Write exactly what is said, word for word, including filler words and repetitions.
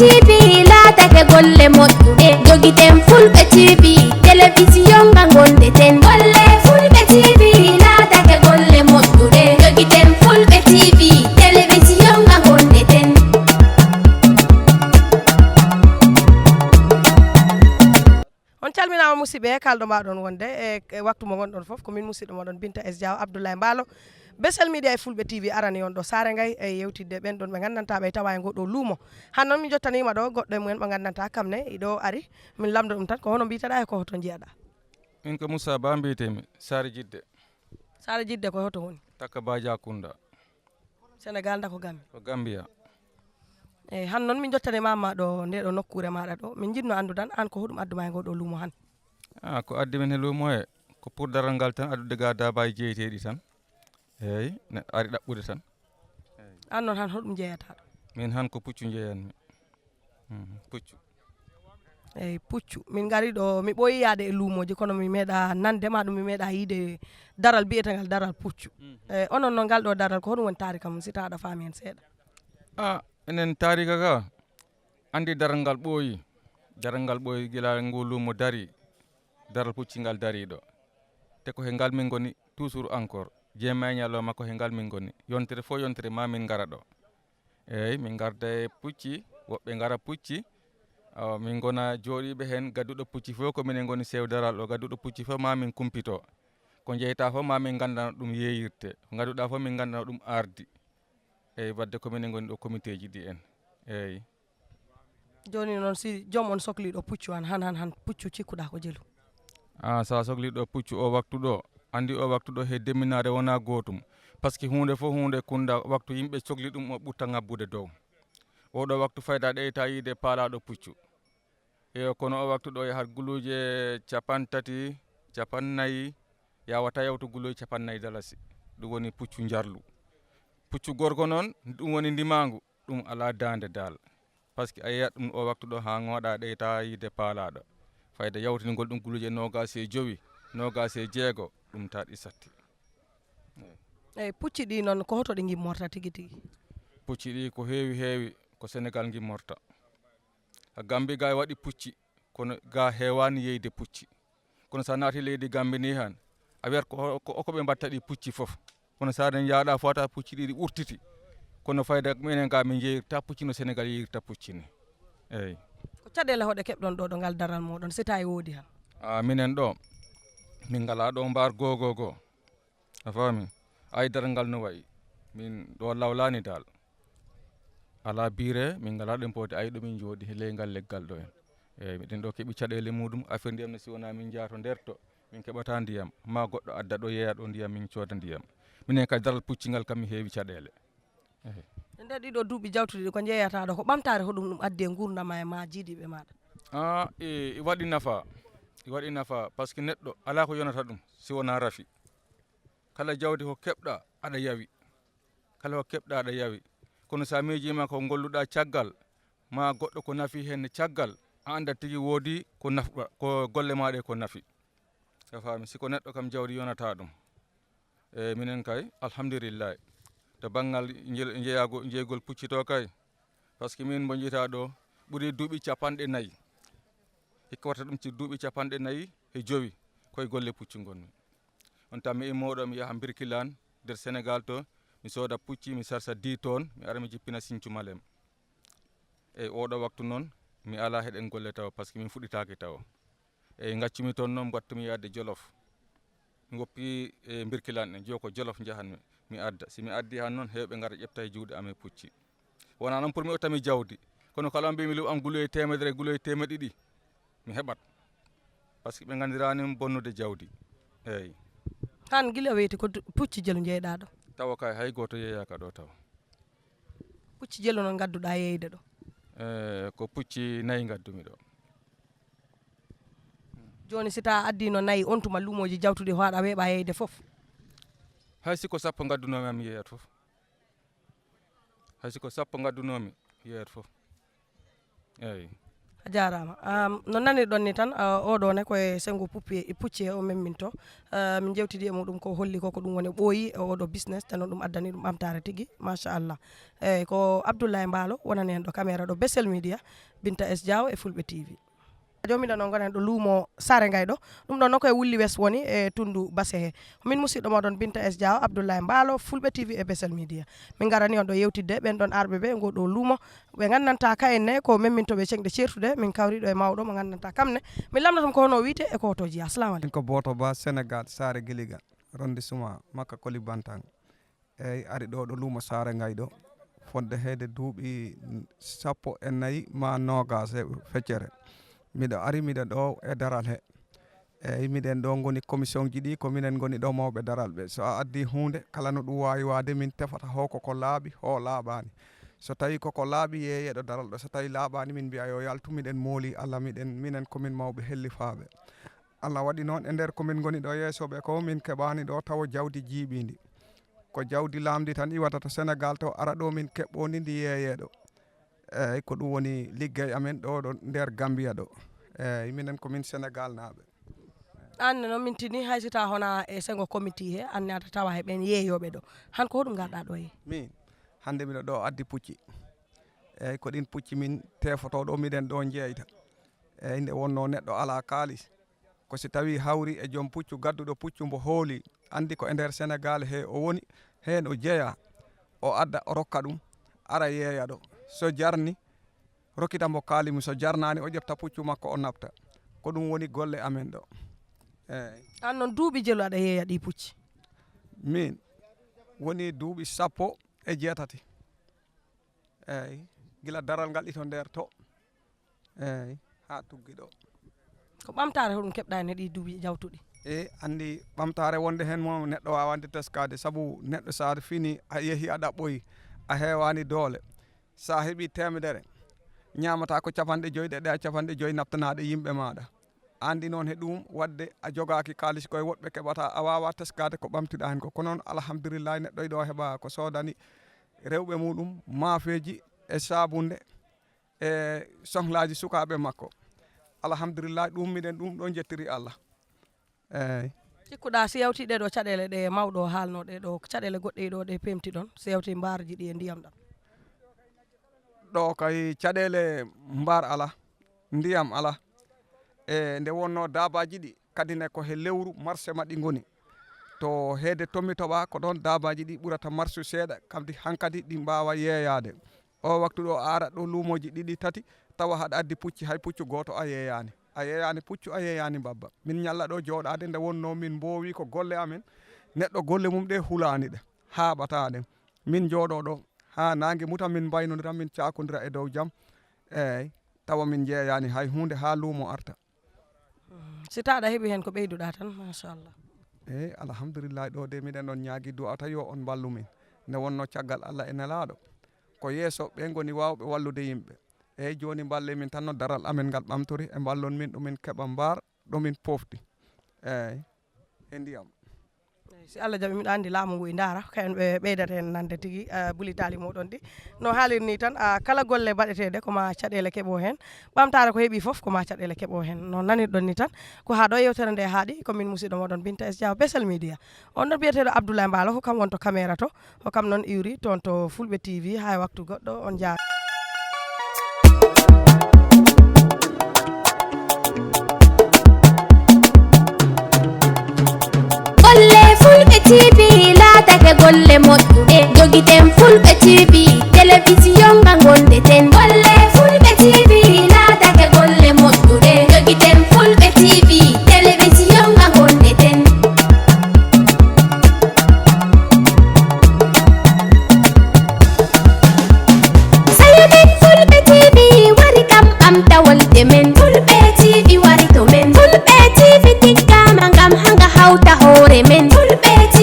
T V laatake golle moƴƴuɗe, jogiten Fulɓe T V, telewisiyon nga gondeten. Golle Fulɓe T V laatake golle moƴƴuɗe, jogiten Fulɓe T V, telewisiyon nga gondeten. On calminaama musidɓe, kalɗo mbaɗon wonde e e waktu mo ngonɗon fof, ko min musidɗo moɗon Binta S Diaw Abdoulaye Mbaalo. Besel Media e Fulɓe T V arani on ɗo Saare Ngay e yewtidde ɓen ɗon ɓe nganndantaa ɓe tawa e ngoɗo luumo. Han noon mi jottaniima ɗo goɗɗo e mumen mo nganndantaa kam ne iɗo ari. Min lamndo ɗum tan, ko hono mbiytaɗaa e ko hoto njiyaɗaa? Min ko Moussa Ba mbiyetee-mi, Saare Jidde, Saare Jidde ko hoto woni? Takka Ba Jakunda, Sénégal nda ko Gambie. Ko Gambia. Eyi, han noon min jottaniima ma ɗo nde ɗo nokkuure maɗa ɗo. Min jiɗno anndude an, an ko hoɗum adduma e ngoɗo luumo han? Ah, ko addi min he luumo he, ko pour daral ngal tan, addude ga daabaaji jeeyeteeɗi tan. Eeyi, neɗɗo ari ɗaɓɓude tan. An noon han hoɗum jeeyata ɗo? Min han ko puccu njeeyanmi. Mhm, puccu. Eyi, puccu. Min ngari ɗo, mi ɓooyi yaade e luumooji, kono mi meeɗa nande ma ɗum, mi meeɗa yiide daral biyetengal daral puccu. Eyi, onon noon ngal ɗo daral, ko hoɗum woni taarika mum, si tawa aɗa faami heen seeɗa? Ah, enen taarika ga, anndi daral ngal ɓooyi. Daral ngal ɓooyi gila ngu luumo dari, daral pucci ngal dari ɗo. Te ko he ngal min ngoni toujours encore. Jemma e ñalawma ko he ngal min ngoni. Yontere fof yontere ma min ngara ɗo. Eeyi, min ngarda e pucci, woɓɓe ngara pucci. Awa, min ngona jooɗiiɓe heen, gadduɗo pucci fof ko minen ngoni sew daral ɗo. Gadduɗo pucci fof ma min kumpito. Ko njeyta fof ma min nganndana ɗum yeeyirte. Ko ngadduɗa fof min nganndana ɗum ardi. Eeyi, wadde ko minen ngoni ɗo komiteeji ɗi en. Eeyi. Jooni noon, si joom on sokliiɗo puccu han, han, han, han puccu cikkuɗaa ko jelu? Ah, so a sokliiɗo puccu o waktu ɗo, anndi o waktu ɗo he deminaare wonaa gootum. Par ce que huunde fof huunde kunda waktu yimɓe sokli ɗum o ɓurta ŋabbude dow. Oɗo waktu fayda ɗeyta yiide paalaaɗo puccu. Eyo, kono o waktu ɗo yahat guluuje capantati, capannayi, yawata yawtu guluuje capannayi dalasi. Ɗum woni puccu njarlu. Puccu gorko noon, ɗum woni ndimaangu, ɗum alaa daande daal. Par ce que a yiyat ɗum o waktu ɗo haa ŋooɗa ɗeyta yiide paalaaɗo. Fayda yawtingol ɗum guluuje noogaas e jowi, noogaas e jeego, ɗum taat i satti. Eyi, pucci ɗi noon, ko hoto ɗi ngimmorta tigi tigi? Pucci ɗi ko heewi heewi, ko Senegal ngimmorta. A Gambi ga waɗi pucci, kono ga heewaani yeyde pucci. Kono so a naati leydi Gambi ni han, a wiyat ko, ko, ko ɓe mbatta ɗi pucci fof. Kono so aɗa njaaɗa fota pucci ɗiɗi ɓurtiti. Kono fayda minen ga min jeeyirta pucci no Senegal yeeyirta pucci ni. Eyi. Ko caɗeele hoɗe keɓɗon ɗo, ɗo ngal daral moɗon, si tawi woodi han? A minen ɗo, min ngala ɗo mbar gogogo. A faami? Ay daral ngal no wayi. Min ɗo lawlani dal. Ala biire, min ngala ɗen poti ay ɗo min jooɗi he ley ngal leggal ɗo en. Eyi, miɗen ɗo keɓi caɗeele muɗum, affaire ndiyam ne si wona min jaato nder to, min keɓata ndiyam. Ma goɗɗo adda ɗo yeeya ɗo ndiyam, min cooda ndiyam. Minen kadi daral pucci ngal kam mi heewi caɗeele. Eyi. E nder ɗiɗo duuɓi jawtuɗi ɗi, ko njeeyata ɗo, ko ɓamtaare hoɗum ɗum addi e nguurndam ma e ma jiidiiɓe maɗa? Ah, e, e waɗi nafa. E waɗi nafa, par ce que neɗɗo ala ko yonata ɗum, si wona rafi. Kala jawdi ko keɓɗa, aɗa yawi. Kala ko keɓɗa, aɗa yawi. Kono sa miijima ko golluɗa caggal, ma goɗɗo ko nafi heen caggal, a anndat tigi woodi ko nafɗa, ko golle ma ɗe ko nafi. A faami, si ko neɗɗo kam jawdi yonata ɗum. E minen kay, alhamdulillahi. To banngal njel-, njeyago-, njeygol pucci to kay, par ce que min mbo jiyta ɗo ɓuri duuɓi capanɗe nayi. Hikka watta ɗum ci duuɓi capanɗe nayi e jowi, koye golle pucci ngonmi. On tan mi immoɗo mi yaha Birkilaan nder Senegal to, mi sooda pucci, mi sarsa dix tonnes, mi ara mi jippina Sinthiou Malem. Eyi, oɗo waktu noon, mi ala heɗen golle tawa, par ce que min fuɗɗitaaki tawa. Eyi, gaccumi toon noon, mbattumi yaade Jolof. Mi woppi e Birkilaan en, joko Jolof njahanmi, mi adda. Si mi addi han noon, heewɓe ngara ƴefta e juuɗe am e pucci. Wona noon pour mi ottami jawdi, kono kala mbimi luɓam guloye teemedere, guloye teemeɗe ɗiɗi, mi heɓat. Par ce que ɓe nganndirani bonnude jawdi. Eyi. Han gila weyti ko du-, pucci jelu njeyɗa ɗo? Tawa kay hay gooto yeeyaka ɗo tawa. Pucci jelu noon ngadduɗa yeeyde ɗo? E, ko pucci nayi ngaddumi ɗo. Jooni si tawa addino nayi on tuma luumooji jawtuɗi hoɗa weeɓa yeeyde fof? Hay si ko sappo ngaddunomi am yeeyat fof. Hay si ko sappo ngaddunomi yeeyat fof. Eyi. A jaaraama. Am, no nanirɗon ni tan, ah, oɗo ne ko e senngo puppi e pucci he o memminto. Ah, min njewtidi e muɗum ko holli ko, ko ɗum woni ɓooyi e oɗo business, te noon ɗum addani ɗum ɓamtaare tigi, machallah. Eeyi, ko Abdoulaye Mbaalo wonani en ɗo caméra ɗo Besel Media, Binta S Diaw e Fulɓe T V. Joomiɗo noon ngonen ɗo luumo Saare Ngayɗo. Ɗum ɗo noon ko e Wulli West woni e tunndu Base he. Min musiɗɗo mooɗon Binta S Diaw, Abdoulaye Mbaalo, Fulɓe T V e Besel Media. Min ngarani on ɗo yewtidde ɓen ɗon arɓe ɓe ngoo ɗo luumo. Ɓe nganndantaa kayen ne ko memminto ɓe ceŋɗe ceertuɗe. Min kawri ɗo e mawɗo mo nganndantaa kam ne. Min lamndata mo ko hono o wiyte e ko hoto o jeyaa. Assalamu aleykum. Ko Boto Ba, Senegal, Saare Giliga, Rondi Suma, Makka Koli Bantang. Eeyi, ari ɗo, ɗo luumo Saare Ngayɗo, fodde heede duuɓi sappo e nayi ma noogas e feccere. Miɗo ari, miɗo ɗo e daral he. Eeyi, miɗen ɗo ngoni commission ji ɗi, ko minen ngoni ɗo mawɓe daral ɓe. So a addi huunde, kala no ɗum waawi waade, min tefata ho ko ko laaɓi, ho laaɓaani. So tawi ko ko laaɓi, yeeyeɗo daral ɗo. So tawi laaɓaani, min mbiya yo yaltu, miɗen mooli Allah, miɗen, minen ko min mawɓe hellifaaɓe. Allah waɗi noon e nder ko min ngoni ɗo yeeso ɓe ko, min keɓaani ɗo tawo jawdi jiiɓiindi. Ko jawdi laamndi tan iwata to Senegal to, ara ɗo min keɓɓondi ndi yeeyeɗo. Eeyi, ko ɗum woni liggey amen ɗo, ɗo nder Gambia ɗo. Eeyi, minen ko min Senegal naaɓe. Aan ne noon min tini hay si taa hona e sengo committee he, aan ne aɗa tawa he ɓeen yeeyooɓe ɗo. Han ko hoɗum ngarɗa ɗo he? Min, hannde miɗo ɗo addi pucci. Eeyi, ko ɗin pucci min tefotoo ɗo, miɗen ɗo njeeyta. Eeyi, nde wonnoo neɗɗo alaa kaalis, ko si tawii hawri e joom puccu gadduɗo puccu mbo hooli, anndi ko e nder Senegal he o woni, heen o jeyaa, o adda, o rokka ɗum, ara yeeya ɗo. So jarni, rokkita mbo kaali mum, so jarnaani, o ƴefta puccu makko, o naɓta. Ko ɗum woni golle amen ɗo. Eeyi. Aan noon duuɓi jelu aɗa yeeya ɗi pucci? Min, woni duuɓi sappo e jeetati. Eeyi, gila daral ngal ito nder to. Eeyi, haa tuggi ɗo. Ko ɓamtaare hoɗum keɓɗa heen e ɗi duuɓi jawtuɗi? E, anndi ɓamtaare wonde heen mo neɗɗo waawande teskaade, sabu neɗɗo so a fini, a yehi, a ɗaɓɓoyi, a heewaani doole. So a heɓi teemedere, ñaamata ko capanɗe joy, ɗe ɗe a capanɗe joy naɓtanaaɗe yimɓe maaɗa. Anndi noon he ɗum, waɗde a jogaaki kaalis koye woɗɓe keɓata, a waawaa teskaade ko ɓamtiɗaa heen ko. Ko noon, alhamdulillahi, neɗɗo iɗo heɓa ko soodani rewɓe muɗum, maafeeji e saabunde, e sohlaaji sukaaɓe makko. Alhamdulillahi, ɗum miɗen ɗum ɗo njettiri Allah. Eeyi. Cikkuɗaa si yawtii ɗee ɗoo caɗeele ɗe mawɗo haalnoo ɗee ɗoo, caɗeele goɗɗe ɗoo ɗe peemti ɗon, si yawtii mbaarji ɗi e ndiyam ɗam? Ɗo kay caɗeele mbaar alaa, ndiyam alaa. E nde wonnoo daabaaji ɗi, kadi ne ko he lewru marse maɗi ngoni. To heede Tommi Toɓa, ko ɗoon daabaaji ɗi ɓurata marsu seeɗa, kadi hankadi ɗi mbaawa yeeyaade. O waktu ɗo, a ara ɗo luumooji ɗiɗi, tati, tawa haɗa addi pucci, hay puccu gooto a yeeyaani. A yeeyaani puccu, a yeeyaani mbabba. Min ñalla ɗo jooɗaade nde wonnoo min mboowi ko golle amen. Neɗɗo golle mum ɗe hulaani ɗe, haaɓataa ɗe. Min njooɗoo ɗo haa naange muta, min mbaynondira, min caakondira e dow jam. Eeyi, tawa min njeeyaani hay huunde haa luumo arta. Mm, si tawaa aɗa heɓi heen ko ɓeyduɗaa tan, machallah. Eeyi, alhamdulillahi, ɗo de miɗen on ñaagi du'a ta yo on mballu min. Nde wonnoo caggal Allah e Nelaaɗo, ko yeeso ɓe ngoni waawɓe wallude yimɓe. Eeyi, jooni mballee min tan no daral amen ngal ɓamtori, e mballon min ɗo min keɓa mbaar, ɗo min pofti. Eeyi, e ndiyam. Eeyi, si Allah jaɓi, miɗo anndi laamu ngu e ndaara, ko en ɓe ɓeydata heen nande tigi, ah, bulitaali mooɗon ɗi. No haaliri ni tan, ah, kala golle baɗeteeɗe ko ma caɗeele keɓo heen. Ɓamtaare ko heɓi fof ko ma caɗeele keɓo heen. No nanirɗon ni tan, ko haa ɗo yewtere nde haaɗi, ko min musiɗɗo mooɗon Binta S Diaw, Besel Media. On ɗon biyeteeɗo Abdoulaye Mbaalo, ko kam won to caméra to, ko kam noon iwri toon to Fulɓe T V, haa e waktu goɗɗo, on njaaraama. Golle Fulɓe T V laatake golle moƴƴuɗe, jogiten Fulɓe T V, telewisiyon nga ngonɗeten. Golle Fulɓe T V laatake golle moƴƴuɗe, jogiten Fulɓe T V, telewisiyon nga ngonɗeten. Sayo men Fulɓe T V wari kam ɓamtawol de men. Fulɓe T V wari to men. Fulɓe T V tiggaama ngam hanga hawta hoore men. Fulɓe T